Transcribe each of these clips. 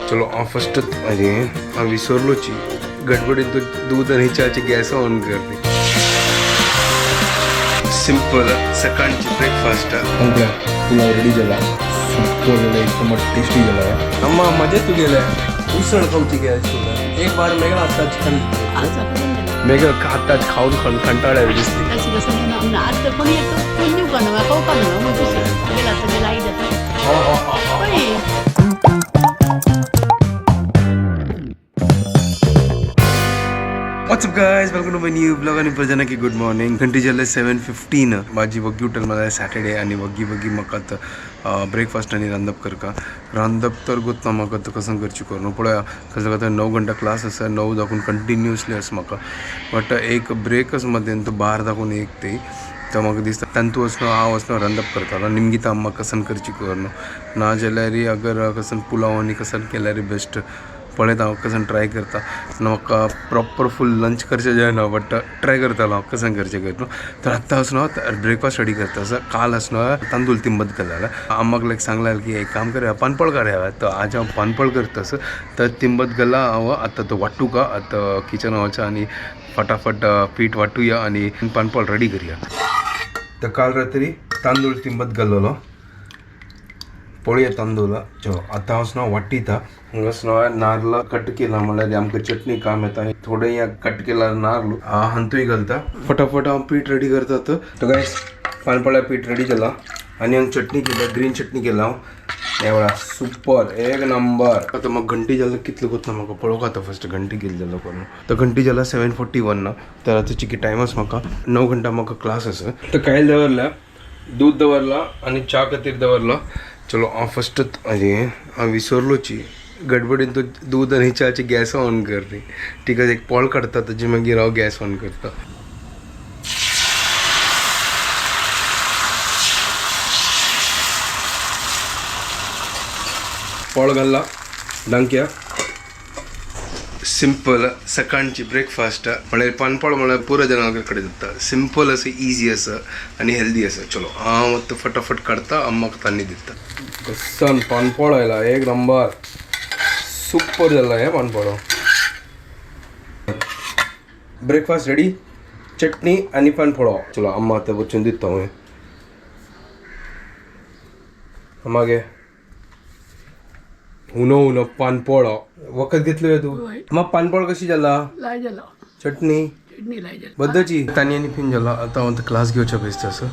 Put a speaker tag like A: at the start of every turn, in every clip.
A: चलो हांव फस्ट अरे हांव विसरलोची गडबडीन तूं दूद आनी च्याची गॅस ऑन कर. सिंपल सकाळची ब्रेकफास्ट. पुलाव रेडी जाला, सुपर जाला, एकदम टेस्टी जाला. अम्मा मजा तू गेल्या उसळ खावची गॅस तुला एक बार मेगळा आताच खाल्ली. मेगळ आताच खाऊन खाऊन कंटाळा दिसली. What's up guys, welcome to my new blog आणि प्रजना की गुड मॉर्निंग. घंटी जाले 7:15. माझी वग्गी उठल. मला सॅटर्डे आणि वग्गी वग्गी म्हाका आतां ब्रेकफास्ट आनी रांदप करका. रांदप तर गोतना म्हाका आतां कसं करची करून पळया. कसं आतां 9 घंटा क्लास आसा, 9 दाखून कंटिन्युअसली आसा म्हाका. बट एक ब्रेकच मदेन तो 12 दाखून एक ते तर म्हाका दिसता तांतू वचून हांव वचून रांदप करतालो. निमगिता अम्मा कसन करची करून ना जाल्यार अगर कसन पुलाव आनी कसन केल्यार बेस्ट. पळयता हांव कसन ट्राय करता. म्हाका प्रॉपर फूल लंच करचें जायना बट ट्राय करतालो हांव कसन करचें करून. तर आत्तां वचून हांव ब्रेकफास्ट रेडी करता. आसा काल आसलो तांदूळ तिंबत घालला. अम्माक लायक सांगला की एक काम करया, पानपळ करया. तर आज हांव पानपळ करता आसा. तर तिंबत घाला हांव आतां तो वाटूका. आतां किचन वचा आनी फटाफट पीठ वाटूया आनी पानपळ रेडी करया. तर काल रात्री तांदूळ तिंबत घाललो पळया तांदूळ. चलो आतां हांव स्नो वाटीता. हांगा स्नो नारल कट केला म्हणल्यार आमकां चटणी काम येता. थोडे कट केला नारल हांतूय घालता. फटाफट हांव पीठ रेडी करता. तर गायस पानपळ्या पीठ रेडी जाला आनी हांव चटणी केल्या, ग्रीन चटणी केला हांव. हे बघा सुपर एक नंबर. आतां म्हाका घंटी जाला कितलो कोत्ता म्हाका पळोवंक. आतां फस्ट घंटी कितली जालो करून. तर घंटी जाला 7:41 ना. तर आतां चिकी टायमच म्हाका 9 घंटा म्हाका क्लास आसा. तर कायल दवरला, दूध दवरला आनी च्या खातीर दवरलो. चलो हांव फस्ट अरे हांव विसरलोची गडबडीन तूं दूद आनी च्याची गॅस ऑन कर. ठीक आहे, एक पोळ काडटा ताजी मागीर हांव गॅस ऑन करता. पोळ घालला डांक्या. सिंपल सकाळची ब्रेकफास्ट म्हळ्यार पानपळ म्हळ्यार पुरो जणां कडेन जाता. सिंपल आसा, इजी आसा आनी हेल्दी आसा. चलो हांव आतां फटाफट काडटा, अम्माक तान्नी दिता. कसन पानपळ आयला एक नंबर, सुपर जाला हे पानपळ. ब्रेकफास्ट रेडी, चटणी आनी पानपोळो. चलो अम्मा आतां वचून दिता हांव. अम्मा गे उनो उनो पानपोळो वखद घेतलं तू. मग पानपोळ कशी जाला?
B: लाय जाला.
A: चटणी?
B: चटणी लाय जाला.
A: बद्दची तानी आनी फिन जाला. आतां हांव क्लास घेवच्या बेस्ट आसा.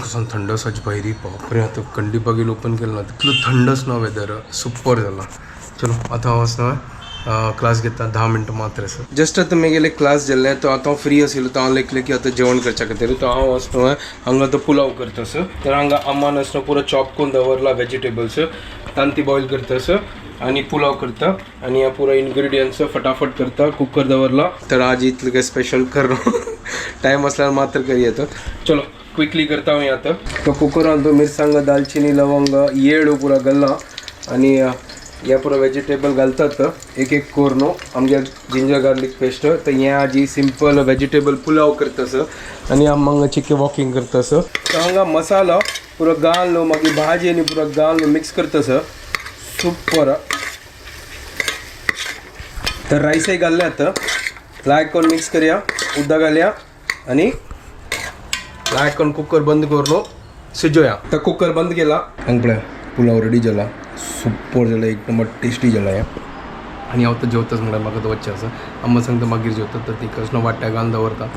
A: कसो थंड आसा भायरी. बापरे, आतां कंडी बागेल ओपन केलं ना तितलो थंडच ना. वेदर सुपर जाला. चलो आतां हांव वचना क्लास घेता. 10 मिनटां मात्र आसा. जस्ट आतां मेगेले क्लास जाल्ले तो आतां हांव फ्री आशिल्लो. तो हांव लेखलें की आतां जेवण करच्या खातीर. तो हांव वचना हांगा आतां पुलाव करता आसा. तर हांगा अम्मान आसना पुरो चॉप करून दवरला वेजिटेबल्स. तांती बॉयल करता आसा आणि पुलाव करता आणि या पुरा इन्ग्रेडियंट्स फटाफट करता. कुकर दवरला. तर आज इतलं काय स्पेशल कर टायम असल्यावर मात्र करी येतं. चलो क्विकली करता हांव आतां. तो कुकरान तो मिरसांग, दालचिनी, लवंग, येळ पुरा घालला आणि या पुरा वेजिटेबल घालतात एक एक कोरनो. आमगे जिंजर गार्लिक पेस्ट. तर हे आजी सिंपल वेजिटेबल पुलाव करतस आणि आम हांगा चिके वॉकिंग करतस. तर हांगा मसालो पुरो घालनो, मागीर भाजी आनी पुरो घालून मिक्स करतस. सुपर. तर रायसय घालले आतां. लायक करून मिक्स करया. उदक घालया आनी लायक करून कुकर बंद करून शिजोया. तर कुकर बंद केला. हांगा पळय पुलाव रेडी जाला, सुपर जाला, एक नंबर टेस्टी जाला हे. आनी हांव तर जेवताच म्हणल्यार म्हाका तर वच्चें आसा. अम्मा सांगता मागीर जेवता. तर ती कसलो वाट्या घालून दवरता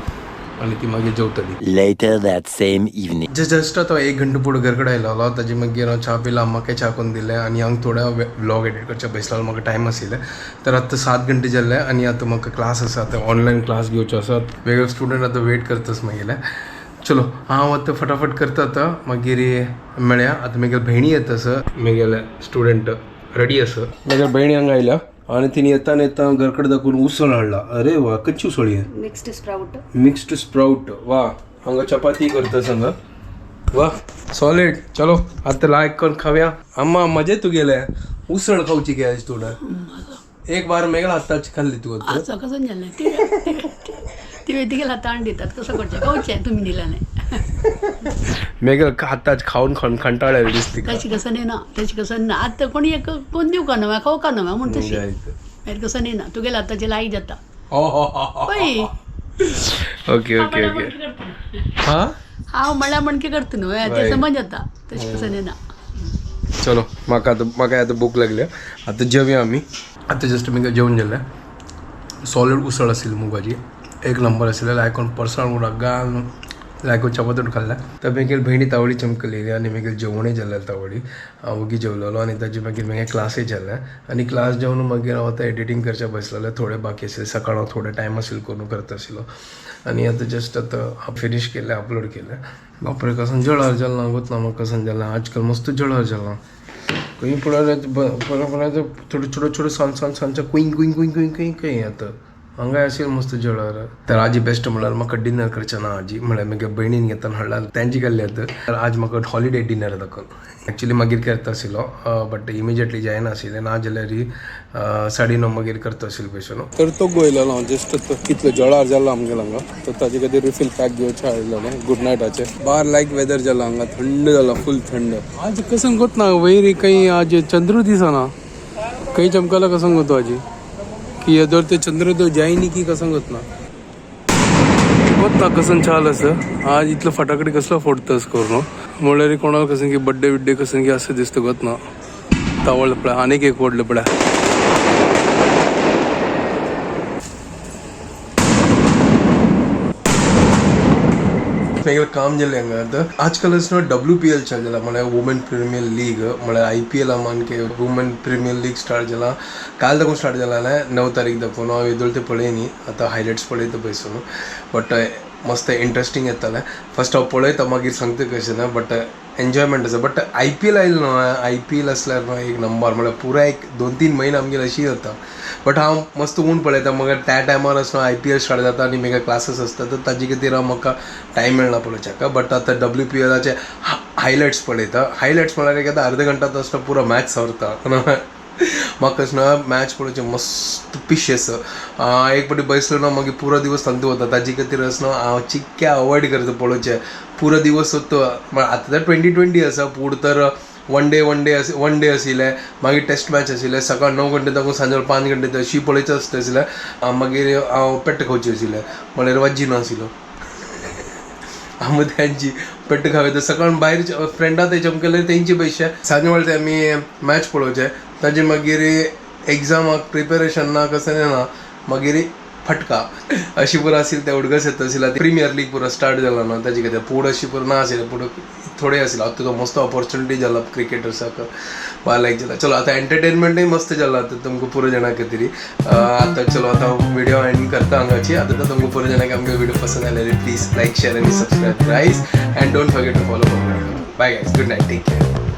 A: आनी ती मागीर जेवतली.
C: Later that same evening.
A: Just आतां 1 घंटो पुढे घरकडे आयलो. ताजे मागीर हांव च्या पिला, अम्माकय च्या करून दिलें आनी हांव थोडो व्लॉग एडिट करच्या बसलो. म्हाका टायम आशिल्लें. तर आतां 7 घंटे जाल्ले आनी आतां म्हाका क्लास आसा. आतां ऑनलायन क्लास घेवचो आसा. वेगळे स्टुडंट आतां वेट करतास मागीर. चलो हांव आतां फटाफट करता. आतां मागीर मेळया. आतां म्हगेले भयणी येता आसा. म्हगेले स्टुडंट रेडी आसा. म्हगेले भयणी हांगा आयल्या आनी तिणी येताना येता घरकडे दाखवून उसळ हाडला. अरे वा, कच्ची उसळ ही.
D: Mixed sprout.
A: Mixed sprout, वा. हांगा चपाती करता सांगा. वा सॉलिड. चलो आता लायक करून खाव्या. अम्मा मजा तू गेले उसळ खावची की आज तुला एक बार मेगळा हाताची खाल्ली तू आता.
B: असं कसं झालं ते तिवे तिगेला ताण दितात कसं करचें खावचें तुमी दिला नाही.
A: मेगल आतांच खावन खावन कंटाळ्या दिसती.
B: तशी कसं नाही ना, तशी कसं ना. आतां कोणी एक कोण दिवका ना, खावका ना म्हूण तशी मागीर कसं नाही ना. तुगेले आतांचे लायक जाता पळय.
A: ओके ओके ओके, हा.
B: हांव म्हणल्यार मणके करता न्हू, ते समज जाता. तशें कसं नाही ना.
A: चलो, म्हाका आतां, म्हाका आतां भूक लागल्या. आतां जेवया आमी. आतां जस्ट आमी जेवण जालें. सॉलिड उसळ आशिल्ली मुगाची, एक नंबर आशिल्ले. लायकोन परसाळ घालून लायकोन चपाती खाल्ल्या. तर मागीर भयणी तावडी चमकलेली आनी मागीर जेवणूय जालें तावडी. हांव वोगी जेवलेलो आनी ताजे मागीर मागीर क्लासय जालें आनी क्लास जेवन मागीर हांव आतां एडिटींग करचें बसलेलें. थोडें बाकी आशिल्लें. सकाळ हांव थोडे टायम आशिल्लो करून करता आशिल्लो आनी आतां जस्ट आतां फिनीश केलें, अपलोड केलें. बापरे, कसं जळार जालां गोत ना म्हाका. कसं जालां आजकाल, मस्त जळार जालां. खंय पळोवल्यार थोडे छोटे छोटे सान सान सानचे कुईंग कुईंग कुईंग कुईंग कुईंग खंय येता हांगा अशें मस्त जळार. तर आजी बेस्ट म्हणल्यार म्हाका डिनर करचें ना आजी. म्हळ्यार मागीर भयणीन घेतान हाडला तेंची गेल्ले. तर आज म्हाका हॉलिडे डिनर दाखोवन. एक्चुली मागीर करता आशिल्लो, बट इमिजिएटली जायना आशिल्लें. ना जाल्यार 9:30 मागीर करता आशिल्लो पयशे. तर तो गोयलेलो हांव जस्ट. कितलो जळार जाला आमगेलो हांगा. तर ताजे खातीर रिफील पॅक घेवचें हाडलेलें गुड नायटाचें. बार लायक वेदर जाला हांगा, थंड जाला, फूल थंड. आज कसं गोत ना वयर काही, आज चंद्र दिसना काही. चमकाला कसं गोतो आजी की येदोर ते चंद्र जाय न्ही की कसं गोत ना, गोत ना कसं चाल असं. आज इतलो फटाकडे कसलो फोडतस करून म्हणल्यार कोणाला कसं की बड्डे बिड्डे कसं की असं दिसतं गोत ना. तावळ पळय, आनीक एक व्हडलं पळय. मागीर काम जालें हांगा. आतां आजकाल न्हू WPL चालू जाला, म्हळ्यार वुमेन प्रिमियर लीग. म्हळ्यार IPL मानके वुमेन प्रिमियर लीग स्टार्ट जाला. काल दाखोवन स्टार्ट जाला 9 तारीख दाखोवन. हांव येदोळ ते पळय न्ही, आतां हायलायट्स पळयता पयसून. बट मस्त इंट्रस्टींग येतालें. फर्स्ट हांव पळयता, मागीर सांगता कशें ना. बट एन्जॉयमेंट आसा. बट IPL आयलें न्हू, IPL आसल्यार न्हू एक नंबर. म्हळ्यार पुराय एक 2-3 म्हयने आमगेले अशी जाता. बट हांव मस्त ऊन पळयता. मगीर त्या टायमार आसना IPL start जाता आनी मागीर क्लासीस आसता, तर ताजे खातीर हांव म्हाका टायम मेळना पळोवच्याक. बट आतां WPLाचे हायलायट्स पळयता. हायलायट्स म्हळ्यार एक आतां अर्द घंटा आसता, पुरो मॅच सरता. म्हाका न्हू मॅच पळोवचें मस्त पिशेस. एक फावटी बसलो ना, मागीर पुरो दिवस तांतू वता. ताजे खातीर न्हू हांव चिक्क्या अवॉयड करता पळोवचें. पुरो दिवस वता. आतां तर 2020 आसा. पूण तर वन डे आशिल्लें, मागीर टेस्ट मॅच आशिल्लें. सकाळ 9 घंटे दाखोवन सांजे 5 घंटे अशी पळयच आसता आशिल्लें. मागीर हांव पेट्ट खावचें आशिल्लें, म्हळ्यार वाजी नाशिल्लो. हांव तेंची पेट्ट खावय. तर सकाळ भायर फ्रेंडा ते चमकले तेंचे पयशे. सांजे वेळ ते आमी मॅच पळोवचे, ताजे मागीर एग्जामाक प्रिपेरेशन ना, कसं ना, मागीर फटका अशी पुरो आशिल्ली. ते उडगस येता आशिल्ली. प्रिमियर लीग पुरो स्टार्ट जाला ना ताजे खातीर. पूण अशी पुरो ना आशिल्लें, पूण थोडे आशिल्ले. आतां तो मस्त ऑपॉर्च्युनिटी जाला क्रिकेटर्साक लायक जाला. चलो, आतां एंटरटेनमेंटूय मस्त जाला आतां तुमकां पुरो जाणां खातीर. आतां चलो, आतां व्हिडिओ एंड करता हांगाची. आतां तुमकां पुरो जाणांक आमगे व्हिडिओ पसंद आयले, प्लीज लायक, शेअर आनी subscribe guys, and don't forget to follow. Bye guys, good night, take care.